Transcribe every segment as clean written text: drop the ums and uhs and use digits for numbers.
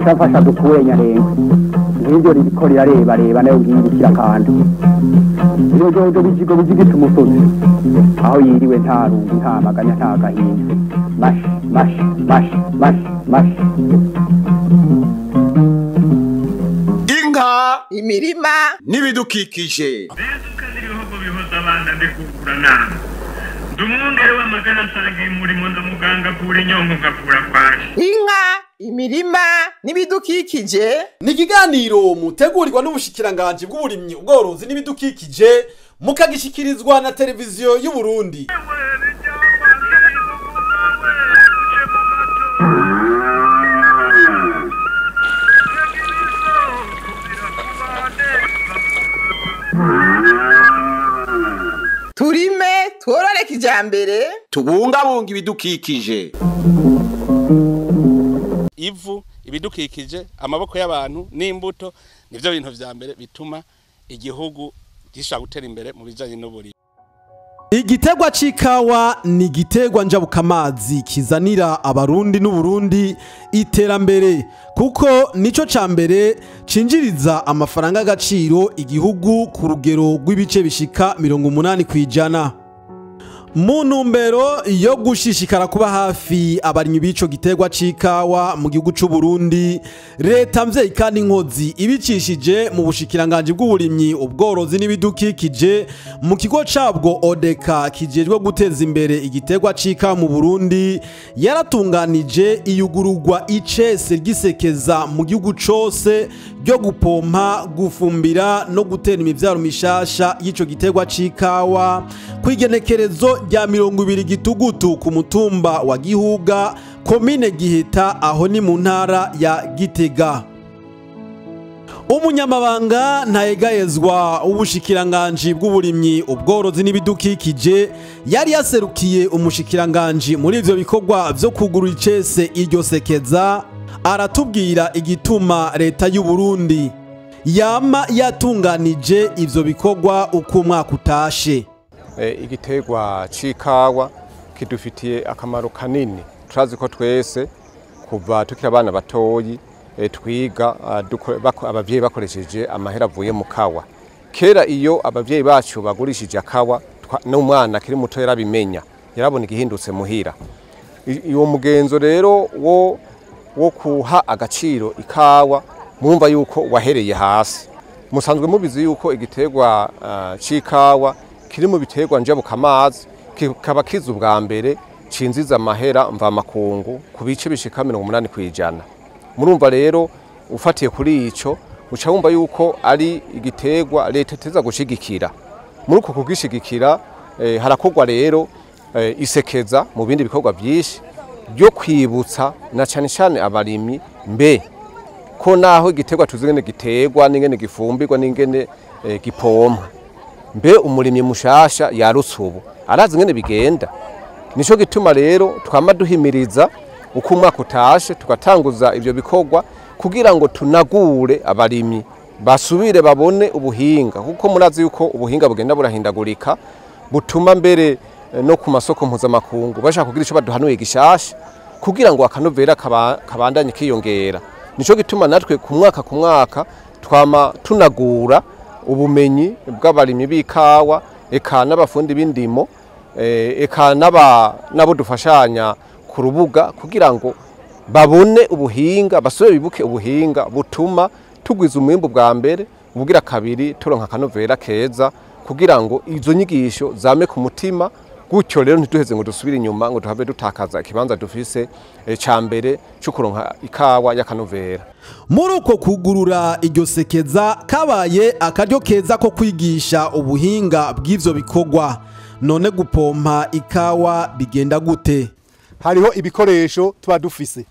Afasha dukure nyarengo nk'ibyo ririko rirareba reba nayo ngirikira kandi ibijojo bijigo bijigita umusozi aho yiriwe nta rungu nta maganya nta gahinda mash mash mash mash mash. Inka, imirima n'ibidukikije. Inka, imirima n'ibidukikije ni ikiganiro mutegurirwa n'ubushikiranganje bw'uburimyi, ubworozi n'ibidukikije, mukagishikirizwa na televiziyo y'u Burundi. Turime tworore kijambere, tubungabunga ibidukikije. Ivu, ibidukikije, amaboko y'abantu n'imbuto nivyo bintu vya mbere bituma igihugu gishobora gutera imbere mu bijanye n'uburimyi. Igiterwa c'ikawa ni igiterwa njabukamazi kizanira abarundi n'Uburundi iterambere, kuko nico ca mbere cinjiriza amafaranga agaciro igihugu ku rugero rw'ibice bishika 80%. Mu ntumbero yo gushishikara kuba hafi abarimyi b'ico giterwa c'ikawa mu gihugu c'u Burundi, leta mvyeyi kandi inkozi ibicishije mu bushikiranganje bw'uburimyi, ubworozi n'ibidukikije mu kigo cabwo Odeka kijejwe guteza imbere igiterwa c'ikawa mu Burundi, yaratunganije iyugururwa icese ry'isekeza mu gihugu cose ryo gupompa, gufumbira no gutera imivyaro mishasha y'ico giterwa c'ikawa kwigenekerezo rya 20 Gitugutu ku mutumba wa Gihuga, komine Giheta, aho ni mu ntara ya Gitega. Umunyamabanga ntayegayezwa w'ubushikiranganje bw'uburimyi, ubworozi n'ibidukikije yari yaserukiye umushikiranganje muri ivyo bikorwa vyo kugurura icese iryo sekeza, aratubwira igituma leta y'u Burundi yama yatunganije ivyo bikorwa uko umwaka utashe. Igiterwa c'ikawa kidufitiye akamaro kanini. Turazi ko twese kuva tukiri abana batoyi twiga abavyeyi bakoresheje amahera avuye mu kawa. Kera iyo abavyeyi bacu bagurishije akawa, n'umwana akiri muto yarabimenya, yarabona igihindutse muhira. Uwo mugenzo rero wo kuha agaciro ikawa, murumva yuko wahereye hasi. Musanzwe mubizi yuko igiterwa c'ikawa kiri mu biterwa njabukamazi, kikaba kiza ubwa mbere cinziza amahera mvamakungu ku bice bishika 80%. Murumva rero ufatiye kuri ico uca wumva yuko ari igiterwa leta iteza gushigikira. Muri uko kugishigikira harakorwa rero isekeza mu bindi bikorwa byinshi byo kwibutsa na cane cane abarimyi mbe ko naho igiterwa tuzi ngene giterwa n'ingene gifumbirwa n'ingene gipompa, mbe umurimyi mushasha yarutse ubu arazi ngene bigenda. Nico gituma rero twama duhimiriza uko umwaka utashe tugatanguza ivyo bikorwa kugira ngo tunagure abarimyi basubire babone ubuhinga, kuko murazi yuko ubuhinga bugenda burahindagurika, butuma mbere no ku masoko mpuzamakungu bashaka kugira ico baduhanuye gishasha kugira ngo akanovera kabandanye kiyongera. Nico gituma natwe ku mwaka ku mwaka twama tunagura ubumenyi bw'abarimyi b'ikawa, eka n'abafundi b'indimo, eka nabo dufashanya ku rubuga kugira ngo babone ubuhinga, basubire bibuke ubuhinga butuma tugwiza umwimbu bwa mbere, ubugira kabiri turonka akanovera keza, kugira ngo izo nyigisho zame ku mutima. Gutyo rero ntituheze ngo dusubire inyuma ngo duhave dutakaza ikibanza dufise ca mbere cyo kuronka ikawa y'akanovera. Muri uko kugurura iryo sekeza kabaye akaryo keza ko kwigisha ubuhinga bw'ivyo bikorwa. None gupompa ikawa bigenda gute? Hariho ibikoresho tuba dufise.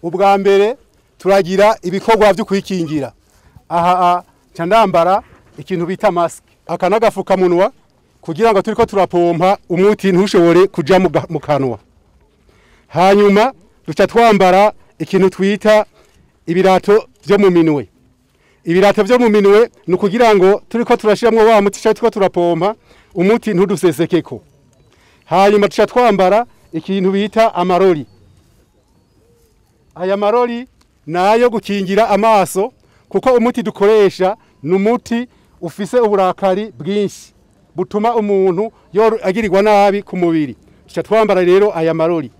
Ubwa mbere turagira ibikorwa byo kwikingira. Aha ca ndambara ikintu bita mask, aka n'agafukamunwa kugira ngo turiko turapompa umuti ntushobore kuja mu kanwa. Hanyuma duca twambara ikintu twita ibirato vyo mu minwe. Ibirato vyo mu minwe ni kugira ngo turiko turashiramwo wa muti turiko turapompa umuti ntudusesekeko. Hanyuma duca twambara ikintu bita amarori. Aya marori nayo gukingira amaso, kuko umuti dukoresha ni umuti ufise uburakari bwinshi butuma umuntu agirirwa nabi ku mubiri. Tuca twambara rero aya marori.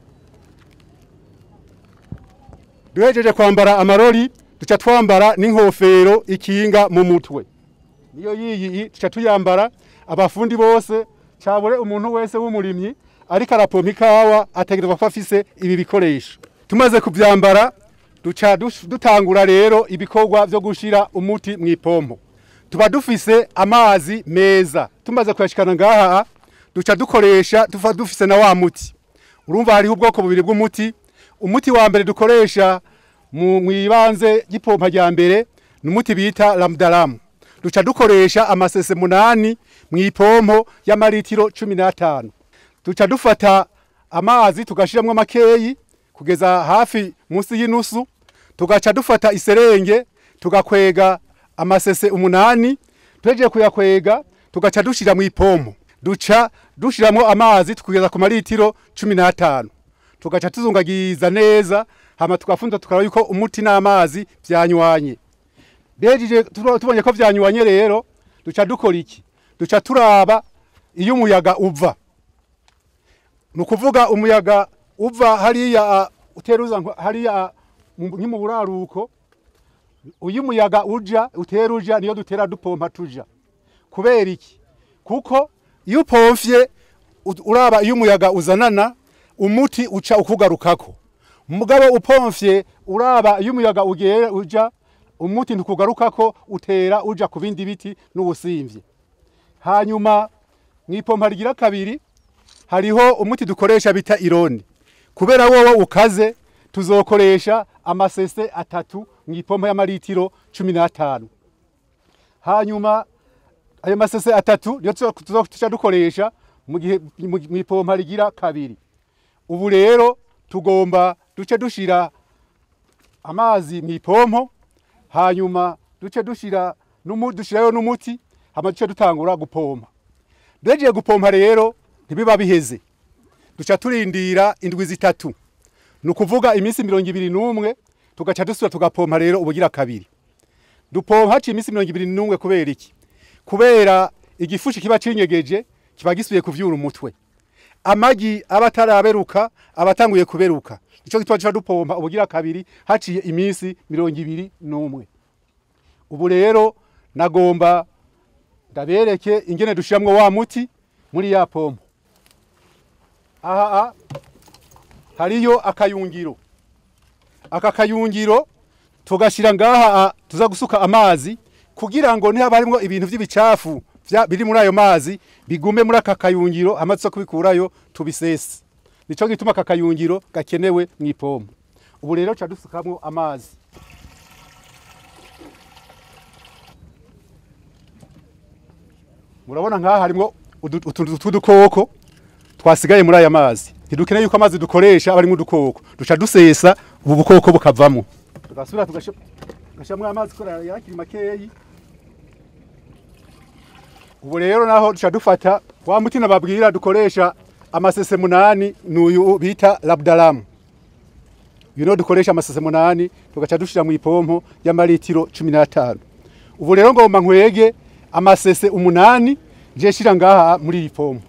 Duhejeje kwambara amarori, duca twambara n'inkofero ikinga mu mutwe. Niyo yiyi tuca tuyambara. Abafundi bose cabure umuntu wese w'umurimyi ariko arapompa ikawa ategerezwa kuba afise ibi bikoresho. Tumaze kuvyambara duca dutangura rero ibikorwa vyo gushira umuti mu ipompo. Tuba dufise amazi meza. Tumaze kuyashikana ngaha duca dukoresha tufa dufise na wa muti. Urumva hariho ubwoko bubiri bw'umuti. Umuti wa mbere dukoresha mu ibanze y'ipompa rya mbere ni umuti bita Ramdaram. Duca dukoresha amasese 8 mu ipompo y'amaritiro 15. Duca dufata amazi tugashiramwo makeyi kugeza hafi munsi y'inusu, tugaca dufata iserenge tugakwega amasese 8, tuhejeje kuyakwega tugaca dushira mu ipompo. Duca dushiramwo amazi tukugeza ku maritiro 15. Tugaca tuzungagiza neza, hama tugafunza tukaraba yuko umuti n'amazi vyanywanye. Bejeje tubonye ko vyanywanye rero duca dukora iki? Duca turaba iyo umuyaga uva. Nukuvuga umuyaga uva hariya uteruza hariya nki mu buraruko, uyu muyaga uja uteruja niyo dutera dupompa tuja. Kubera iki? Kuko iyo upomfye uraba iyo umuyaga uzanana umuti uca ukugarukako. Mugabo upomfye uraba iyo umuyaga ugera uja umuti ntukugarukako, utera uja ku bindi biti n'ubusimvye. Hanyuma mwipompa rigira kabiri hariho umuti dukoresha bita ironi. Kubera wowe ukaze tuzokoresha amasese 3 mwipompa y'amaritiro 15. Hanyuma ayo masese 3 niyo tuzoca dukoresha mu gihe mwipompa rigira kabiri. Ubu rero tugomba duce dushira amazi mwipompo, hanyuma duce dushira dushirayo n'umuti, hama duce dutangura gupompa. Duhejeje gupompa rero ntibiba biheze. Duca turindira indwi 3. Nukuvuga iminsi 21 tugaca dusubira tugapompa rero ubugira kabiri. Dupompa haciye iminsi 21 kubera iki? Kubera igifushi kiba cinyegeje kiba gisubiye kuvyura umutwe. Amagi abataraberuka abatanguye kuberuka. Nico gituma duca dupompa ubugira kabiri haciye iminsi 21. Ubu rero nagomba ndabereke ingene dushiramwo wa muti muri ya pompo. Aha hariyo akayungiro. Aka kayungiro tugashira ngaha tuza gusuka amazi kugira ngo ntihaba harimwo ibintu vy'ibicafu biri muri ayo mazi bigume muri aka kayungiro, amazi kubikurayo tubisese. Nico gituma aka kayungiro gakenewe mu ipompo. Ubu rero ca dusukamwo amazi. Murabona nkaha harimwo utuntu tw'udukoko twasigaye muri aya mazi. Ntidukeneye yuko amazi dukoresha abarimo udukoko. Duca dusesa ubu bukoko bukavamo. Tugasubira tugashiramwo amazi ko yarakiri makeyi. Ubu rero naho duca dufata wa muti nababwira dukoresha amasese 8 n'uyu bita Labdalam. Uyu no dukoresha amasese 8 tugaca dushira mu ipompo y'amaritiro 15. Ubu rero ngomba nkwege amasese 8 nje shira ngaha muri iyi pompo.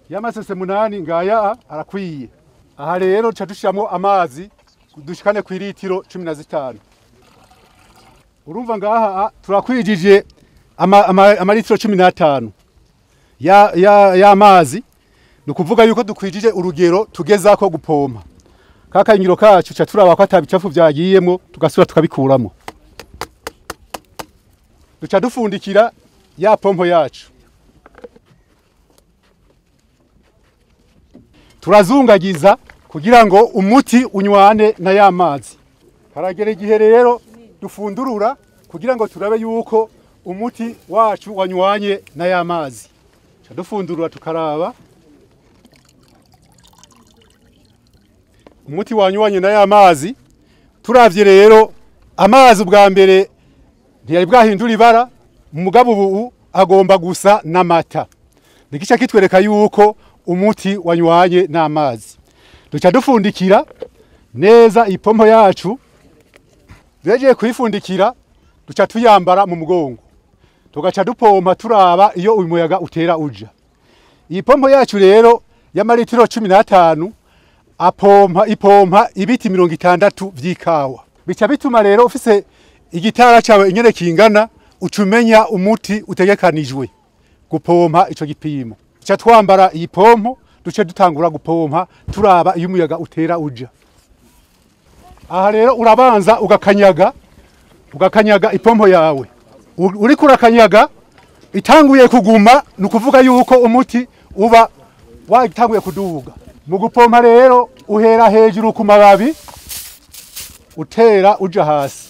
Y'amasese 8 ngaya arakwiye. Aha rero duca dushiramwo amazi dushikane ku litiro 15. Urumva ngaha turakwijije amaritiro 15 ya amazi. Nukuvuga yuko dukwijije urugero tugezako gupompa. Kakayingiro kacu ca turaba ko atabicafu vyagiyemo tugasubira tukabikuramo. Duca dufundikira ya pompo yacu. Turazungagiza kugira ngo umuti unywane na ya mazi. Haragera igihe rero dufundurura kugira ngo turabe yuko umuti wacu wanywanye na ya mazi. Dufundurura tukaraba umuti wanywanye na ya mazi. Turavye rero amazi ubwa mbere ntiyari bwahindura ibara, mugabo ubu agomba gusa n'amata. Nigica kitwereka yuko umuti wanywanye n'amazi. Duca dufundikira neza ipompo yacu. Duhejeje kuyifundikira duca tuyambara mu mugongo, tugaca dupompa turaba iyo uyu muyaga utera uja. Iyi pompo yacu rero y'amaritiro 15 apompa ipompa ibiti 60 vy'ikawa. Bica bituma rero ufise igitara cawe ingene kingana ucumenya umuti utegekanijwe gupompa ico gipimo. Duca twambara iyi pompo duce dutangura gupompa turaba iyo umuyaga utera uja. Aha rero urabanza ugakanyaga ipompo yawe. Uriko urakanyaga itanguye kuguma, nukuvuga yuko umuti uba watanguye kuduga. Mu gupompa rero uhera hejuru ku mababi utera uja hasi.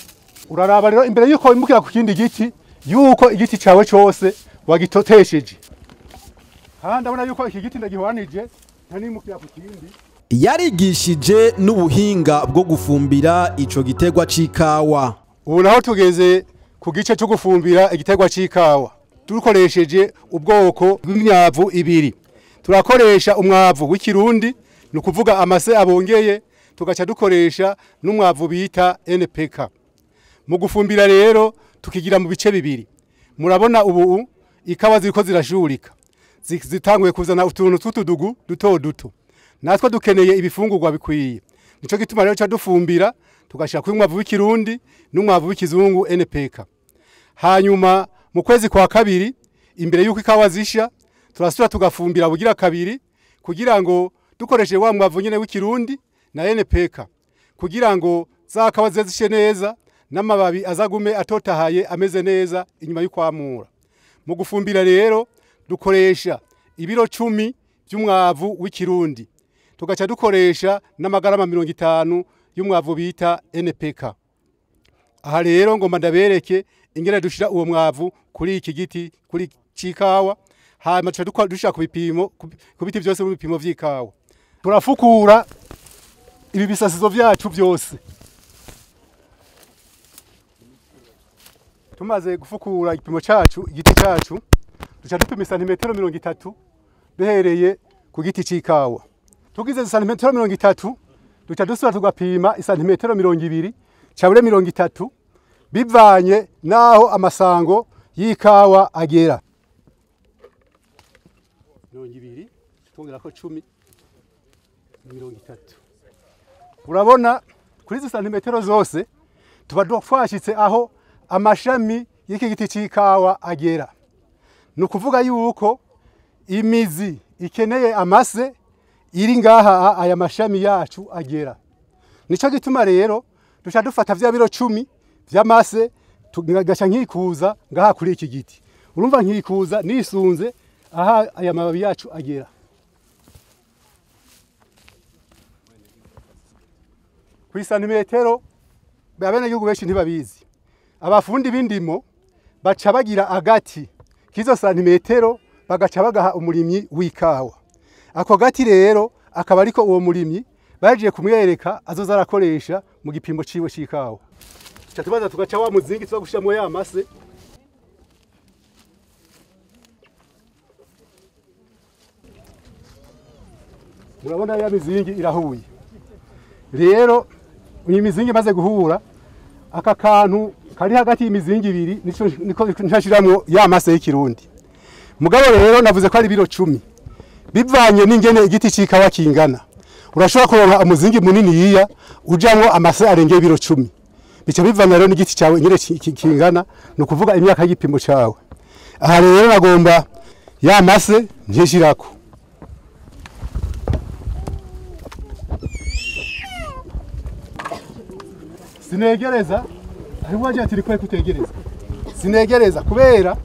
Uraraba rero imbere yuko wimukira ku kindi giti yuko igiti cawe cose wagitotesheje. Aha ndabona yuko iki giti ndagihwanije ntanimukira ku kindi. Yarigishije n'ubuhinga bwo gufumbira ico gitegwa c'ikawa. Ubu naho tugeze ku gice cyo gufumbira igitegwa c'ikawa. Dukoresheje ubwoko bw'imyavu ibiri. Turakoresha umwavu w'ikirundi, ni ukuvuga amase abongeye, tugaca dukoresha n'umwavu bita NPK. Mu gufumbira rero tukigira mu bice bibiri. Murabona ubu ikawa ziriko zirashurika, zitanguye kuzana utuntu tw'utudugu duto duto. Natwe dukeneye ibifungurwa bikwiye. Nico gituma rero dufumbira tugashira ku mwavu w'ikirundi n'umwavu w'ikizungu NPK. Hanyuma mu kwezi kwa kabiri imbere yuko ikawa zisha turasubira tugafumbira bugira kabiri kugira ngo dukoreshe wa mwavu nyene w'ikirundi na NPK kugira ngo za kawa zishe neza n'amababi azagume atotahaye ameze neza inyuma y'ukwamura. Mu gufumbira rero dukoresha ibiro 10 by'umwavu w'ikirundi, tugaca dukoresha n'amagarama 50 y'umwavu bita NPK. Aha rero ngomba ndabereke ingene dushira uwo mwavu kuri iki giti kuri cikawa, hanyuma tuca dushira ku bipimo ku biti byose mu bipimo vy'ikawa. Turafukura ibi bisasizo vyacu byose. Tumaze gufukura igipimo cacu igiti cacu duca dupima santimetero 30 duhereye ku giti c'ikawa. Tugize santimetero 30 duca dusubira tugapima isantimetero 20 cabure 30 bivanye naho amasango y'ikawa agera. 20 tuongerako 10 30. Urabona kuri izo santimetero zose tuba twashitse aho amashami y'iki giti c'ikawa agera. Nukuvuga yuko imizi ikeneye amase iri ngaha aya mashami yacu agera. Nico gituma rero duca dufata vya biro 10 vy'amase tugaca nkikuza ngaha kuri iki giti. Urumva nkikuza nisunze aha aya mababi yacu agera. Kuri santimetero abenegihugu benshi ntibabizi. Abafundi b'indimo baca bagira agati kizo santimetero bagaca bagaha umurimyi w'ikawa. Ako gati rero akaba ariko uwo murimyi baje kumwereka azoza arakoresha mu gipimo ciwe c'ikawa. Tuca tubaza tugaca wa muzingi tuza gushiramo ya mase. Murabona ya mizingi irahuye. Rero iyi mizingi imaze guhura aka kantu kari hagati y'imizingi ibiri nico niko ntashiramo ya mase y'ikirundi. Mugabo rero navuze ko ari biro 10 bivanye n'ingene igiti c'ikawa kingana. Urashobora kuronka umuzingi munini yiya ujamwo amase arengeye biro 10. Bica bivanye rero n'igiti cawe ingene kingana, no kuvuga imyaka y'igipimo cawe. Aha rero nagomba ya mase ntishirako. Sinegereza aho ati rikwe kutegereza. Sinegereza kubera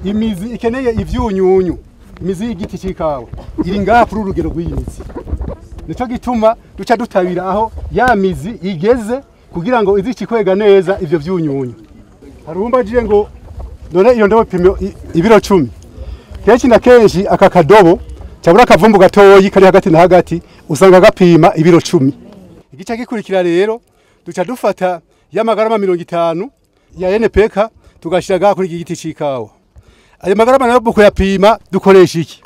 imizi ikeneye ivyunyunyu, imizi y'igiti c'ikawa iri ngaha kuri urugero rw'iyi mizi. Nico gituma duca dutabira aho ya mizi igeze kugira ngo izikikwega neza ivyo vyunyunyu. Harumba jire ngo none iyo ndobo pimo ibiro 10. Kenshi na kenshi aka kadobo cyabura kavumbu gatoyi kari hagati na hagati usanga gapima ibiro 10. Igice gikurikira rero duca dufata y'amagarama 50 ya NPK tugashira kuri iki giti c'ikawa. Ayo magarama nayo kuyapima dukoresha iki?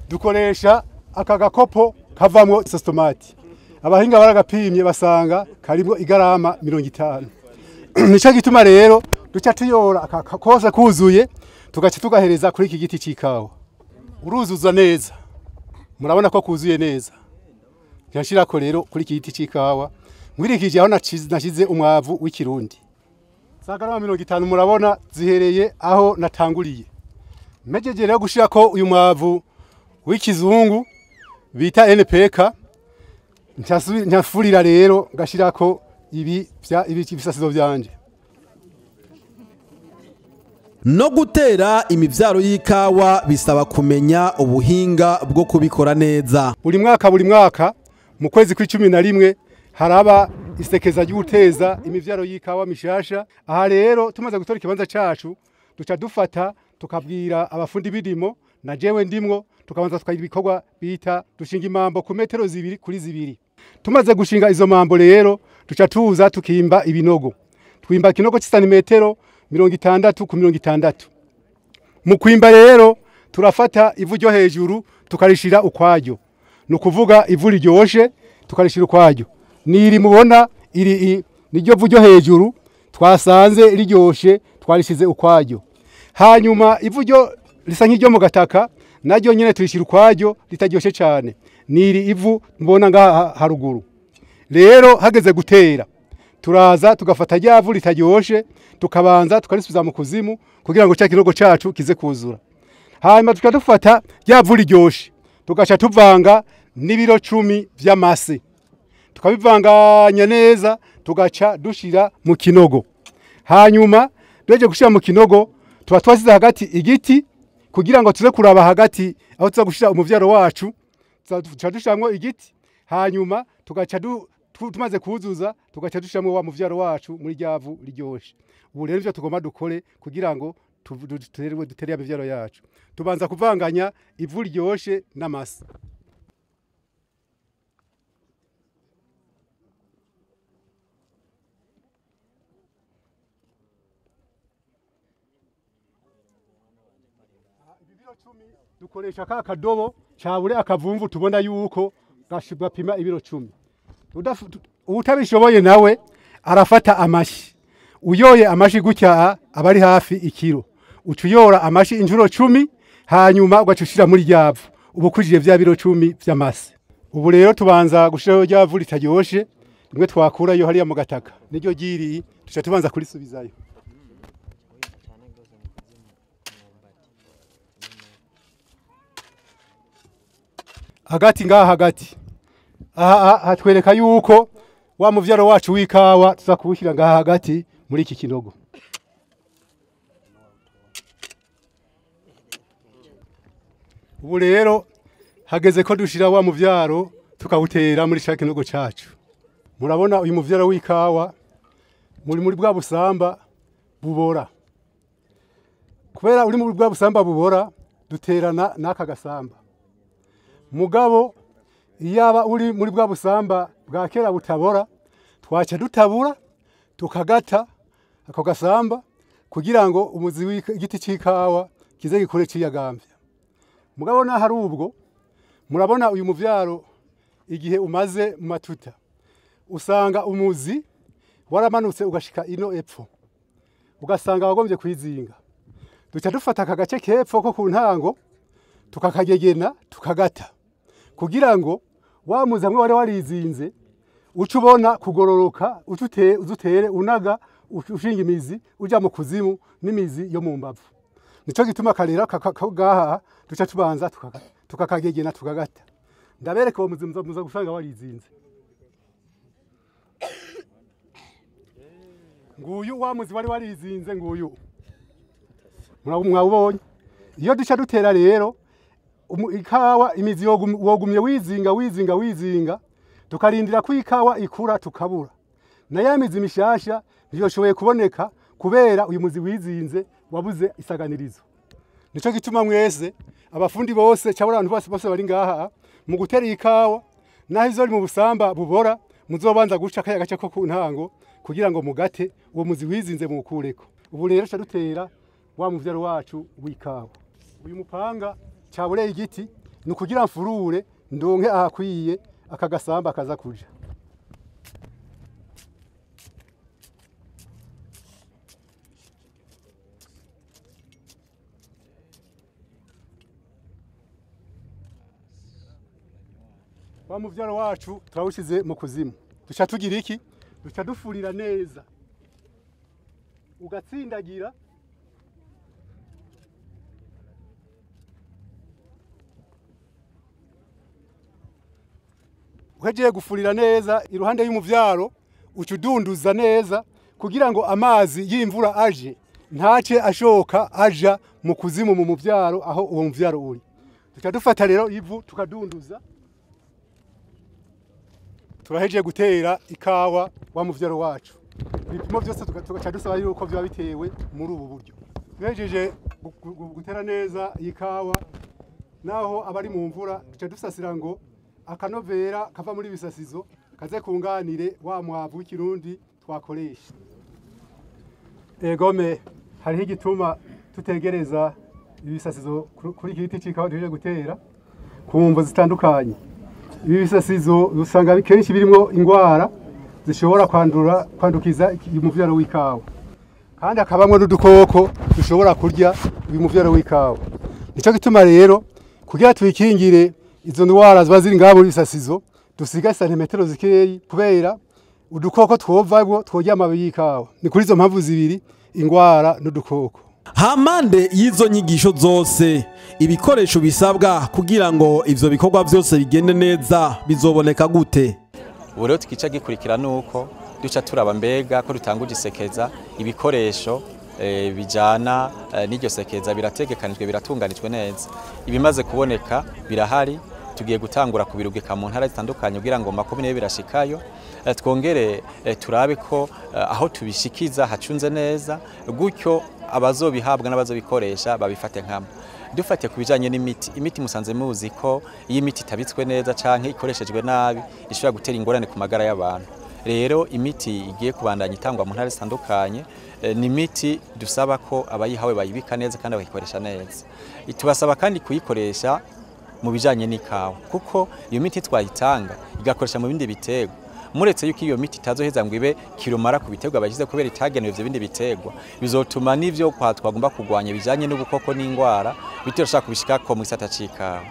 Dukoresha aka gakopo kavamwo sositomati. Abahinga baragapimye basanga karimwo igarama 50. Nico gituma rero duca tuyora kose kuzuye tugaca tugahereza kuri iki giti c'ikawa. Uruzuza neza, murabona ko kuzuye neza. Nshirako rero kuri iki giti c'ikawa nkwirikije aho nashize umwavu w'ikirundi. Za garama 50 murabona zihereye aho natanguriye. Mpejeje rero gushirako uyu mwavu w'ikizungu bita NPK, ntafurira rero ngashirako ibi ibisasizo vyanje. No gutera imivyaro y'ikawa bisaba kumenya ubuhinga bwo kubikora neza. Buri mwaka mu kwezi kw'icumi na rimwe haraba isekeza ry'uteza imivyaro y'ikawa mishasha. Aha rero tumaze gutora ikibanza cacu duca dufata tukabwira abafundi b'indimo na jewe ndimwo, tukabanza tukagira ibikorwa bita dushinga imambo ku metero 2 kuri 2. Tumaze gushinga izo mambo rero duca tuza tukimba ibinogo. Twimba ikinogo c'santimetero 60 ku 60. Mu kwimba rero turafata ivu ryo hejuru tukarishira ukwaryo. Nukuvuga ivu riryoshe tukarishira ukwaryo. Niri mubona iri niryo vu ryo hejuru twasanze riryoshe twarishize ukwaryo. Hanyuma ivu ryo risa nk'iryo mu gataka naryo nyene turishira ukwaryo ritaryoshe cyane. Niri ivu mbona ngaha haruguru. Rero hageze gutera turaza tugafata ryavu ritaryoshe tukabanza tukarisubiza mu kuzimu kugira ngo cya kinogo cacu kize kuzura. Hanyuma tukadufata ryavu riryoshe tugaca tuvanga n'ibiro 10 vy'amase, tukabivanganya neza tugaca dushira mu kinogo. Hanyuma duheje gushira mu kinogo tuba twasize hagati igiti kugira ngo tuze kuraba hagati aho tuza gushira umuvyaro wacu, tuca dushiramwo igiti. Hanyuma tugaca tumaze kuzuza tugaca dushiramwo wa muvyaro wacu muri ryavu riryoshe. Ubu rero ivyo tugomba dukore kugira ngo dutere imivyaro yacu, tubanza kuvanganya ivu riryoshe n'amase. Dukoresha ka kadobo cabure akavumvu tubona yuko gapima ibiro 10. Utabishoboye nawe arafata amashi. Uyoye amashi gutya abari hafi ikiro. Ucuyora amashi injuro 10 hanyuma ugacushira muri ryavu. Ubu kujije vya biro 10 vy'amase. Ubu rero tubanza gushiraho ryavu ritaryoshe rimwe twakurayo hariya mu gataka. Niryo giri tuca tubanza kurisubizayo. Hagati ngaha hagati aha hatwereka yuko wa muvyaro wacu w'ikawa tuza kuwushyira ngaha hagati muri iki kinogo. Ubu rero hageze ko dushira wa muvyaro tukawutera muri ca kinogo cacu. Murabona uyu muvyaro w'ikawa muri bwa busamba bubora. Kubera uri muri bwa busamba bubora duterana n'aka gasamba. Mugabo iyaba uri muri bwa busamba bwa kera butabora twaca dutabura tukagata ako gasamba kugira ngo umuzi w'igiti c'ikawa kize gikure ciyagambya. Mugabo na hari ubwo murabona uyu muvyaro igihe umaze mu matuta usanga umuzi waramanutse ugashika ino epfo, ugasanga wagombye kwizinga. Duca dufata aka gace kepfo ko ku ntango tukakagegena tukagata kugira ngo wa muzi hamwe wari warizinze uca ubona kugororoka, uzutere unaga ushinga imizi uja mu kuzimu n'imizi yo mu mbavu. Nico gituma karera kagaha duca tubanza tukakagegena tukagata. Ndabereka uwo muzi muza gusanga warizinze. Nguyu wa muzi wari warizinze nguyu. Mwabonye. Iyo duca dutera rero ikawa imizi wogumye wizinga wizinga wizinga tukarindira ko ikawa ikura tukabura. Na ya mizi mishasha ntiyoshoboye kuboneka kubera uyu muzi wizinze wabuze isaganirizo. Nico gituma mwese abafundi bose cyangwa abantu bose bari ngaha mu gutera ikawa naho izo mu busamba bubora muzobanza guca kaya gace ko ku ntango kugira ngo mugate uwo muzi wizinze mukureko. Ubu rero cha dutera wa muvyaro wacu w'ikawa. Uyu mupanga cabureye igiti ni kugira mfurure ndonke ahakwiye aka gasamba kaza kuja. Wa muvyaro wacu turawushize mu kuzimu, duca tugira iki? Duca dufurira neza, ugatsindagira. Uhejeje gufurira neza iruhande y'umuvyaro, ucudunduza neza kugira ngo amazi y'imvura aje ntace ashoka aja mu kuzimu mu muvyaro aho uwo muvyaro uri. Duca dufata rero ivu tukadunduza. Turahejeje gutera ikawa wa muvyaro wacu. Ibipimo byose tugaca dusaba yuko byaba bitewe muri ubu buryo. Tuhejeje gutera neza ikawa, naho abari mu mvura duca dusasira ngo akanovera kava muri bisasizo kaze kunganire wa mwavu w'ikirundi twakoresha. Egome hariho igituma tutegereza ibisasizo kuri iki giti c'ikawa duhejeje gutera ku mvo zitandukanye. Ibi bisasizo usanga kenshi birimo ingwara zishobora kwandukiza umuvyaro w'ikawa, kandi hakabamwo n'udukoko dushobora kurya uyu muvyaro w'ikawa. Nico gituma rero kugira twikingire izo ndwara ziba ziri ngaho muri bisasizo dusiga santimetero zikeyi, kubera udukoko twovamwo tworya amababi y'ikawa. Ni kuri izo mpamvu zibiri, ingwara n'udukoko. Hamande y'izo nyigisho zose, ibikoresho bisabwa kugira ngo ivyo bikorwa byose bigende neza bizoboneka gute? Ubu rero tukica gikurikira nuko duca turaba mbega ko dutanguje isekeza, ibikoresho bijana n'iryo sekeza birategekanijwe, biratunganijwe neza. Ibimaze kuboneka birahari, tugiye gutangura kubirugika mu ntara zitandukanye kugira ngo makomine birashikayo. Twongere turabe ko aho tubishikiza hacunze neza, gutyo abazobihabwa n'abazobikoresha babifate nkama. Dufate kubijanye n'imiti, imiti musanze muzi ko iyi imiti itabitswe neza canke ikoreshejwe nabi ishobora gutera ingorane ku magara y'abantu. Rero imiti igiye kubandanya itangwa mu ntara zitandukanye ni imiti dusaba ko abayihawe bayibika neza kandi bakayikoresha neza. Tubasaba kandi kuyikoresha mu bijanye n'ikawa, kuko iyo miti twayitanga igakoresha mu bindi biterwa. Muretse yuko iyo miti itazoheza ngo ibe kirumara ku biterwa bashize kubera itagenewe ivyo bindi biterwa, bizotuma n'ivyo kwa twagomba kugwanya bijanye n'ubukoko n'ingwara bitoroshaka kubishikako mu gisata c'ikawa.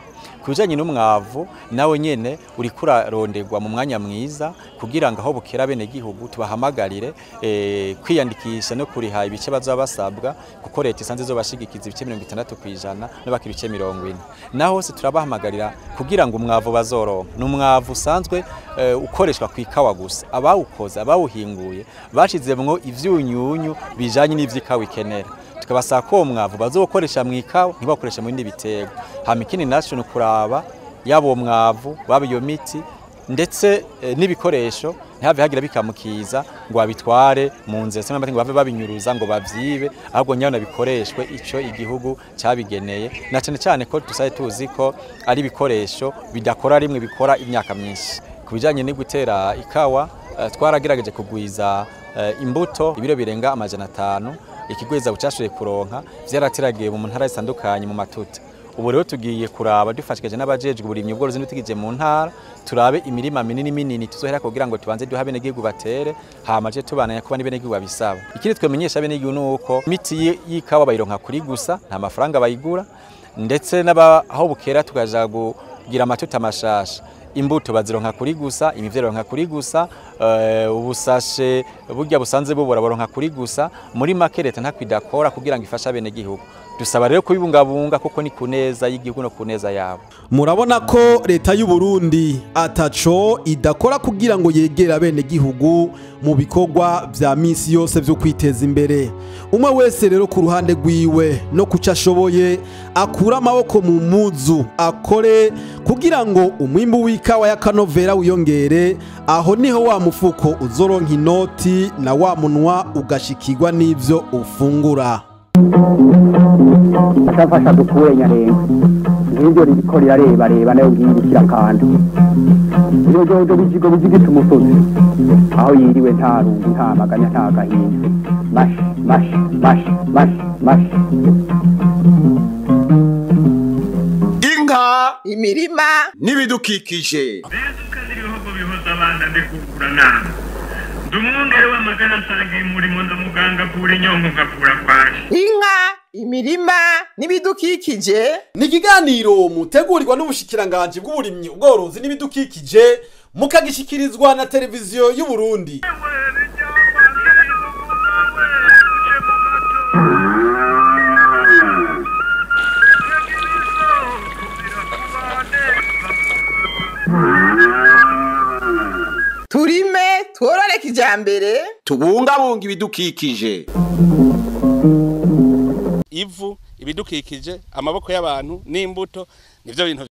Ku bijanye n'umwavu nawe nyene uriko uraronderwa mu mwanya mwiza kugira ngo aho bukera bene gihugu tubahamagarire kwiyandikisha no kuriha ibice bazoba basabwa, kuko leta isanze izobashigikiza ibice 60% n'abakiri ibice 40. Naho hose turabahamagarira kugira ngo umwavu bazoronka ni umwavu usanzwe ukoreshwa ku ikawa gusa. Abawukoze, abawuhinguye bashizemwo ivyunyunyu bijanye n'ivy'ikawa ikenera. Tukabasaba ko mwavu bazokoresha mu ikawa ntibakoresha mu bindi biterwa. Hama ikindi naco ni kuraba yabo mwavu baba iyo miti ndetse n'ibikoresho ntihave hagira bikamukiza ngo babitware mu nzira se ngo bave babinyuruza ngo bavyibe, ahubwo nyabona bikoreshwe ico igihugu cabigeneye, na cane cane ko tusaye tuzi ko ari ibikoresho bidakora rimwe bikora imyaka myinshi. Ku bijanye no gutera ikawa twaragerageje kugwiza imbuto ibiro birenga 500, ikigweza bucashuye kuronka vyarateragiye mu ntara zitandukanye mu matuta. Ubu rero tugiye kuraba dufashikije n'abajejwe uburimyi ubworozi n'utigije mu ntara, turabe imirima minini minini tuzohera kugira ngo tubanze duha abenegihugu batere, hama je tubananya kuba n'abenegihugu babisaba. Ikindi twemenyesha abenegihugu nuko imiti y'ikawa bayironka kuri gusa, nta mafaranga bayigura, ndetse n'aba aho bukera tukaja kugira amatuta mashasha. Imbuto bazironka kuri gusa, imivyero baronka kuri gusa, ubusashe burya busanze bubora baronka kuri gusa. Muri make leta ntakwidakora kugira ngo ifashe abenegihugu. Dusaba rero kubibungabunga kuko ni kuneza y'igihugu no kuneza yabo. Murabona ko leta y'u Burundi ataco idakora kugira ngo yegere abenegihugu mu bikorwa vya misi yose vyo kwiteza imbere. Umwe wese rero ku ruhande rwiwe no kuca ashoboye akura amaboko mu muzu akore kugira ngo umwimbu w'ikawa y'akanovera wiyongere. Aho niho wa mufuko uzoronka inoti na wa munwa ugashikirwa n'ivyo ufungura. Ashafasha dukure Nyarengo nk'ibyo ririko rirarebareba nayo ngiye kirakanda. Iyo jojo bijigo bijigita umusozi aho yiriwe nta rungu nta maganya nta gahinda. Mash mash mash mash mash. Inka Imirima n'ibidukikije. Ibihugu bihoza abana mbikukura nama ndi umwungere w'amagara nsangiye umurimo ndamuganga avura inyonko nkavura kwaje. Inka, imirima n'ibidukikije. Ni ikiganiro mutegurirwa n'ubushikiranganji bw'uburimyi, ubworozi n'ibidukikije, mukagishikirizwa na Televiziyo y'u Burundi. Turime, tworore kijambere. Tubungabunga ibidukikije. Ivu, ibidukikije, amaboko y'abantu n'imbuto nivyo bintu.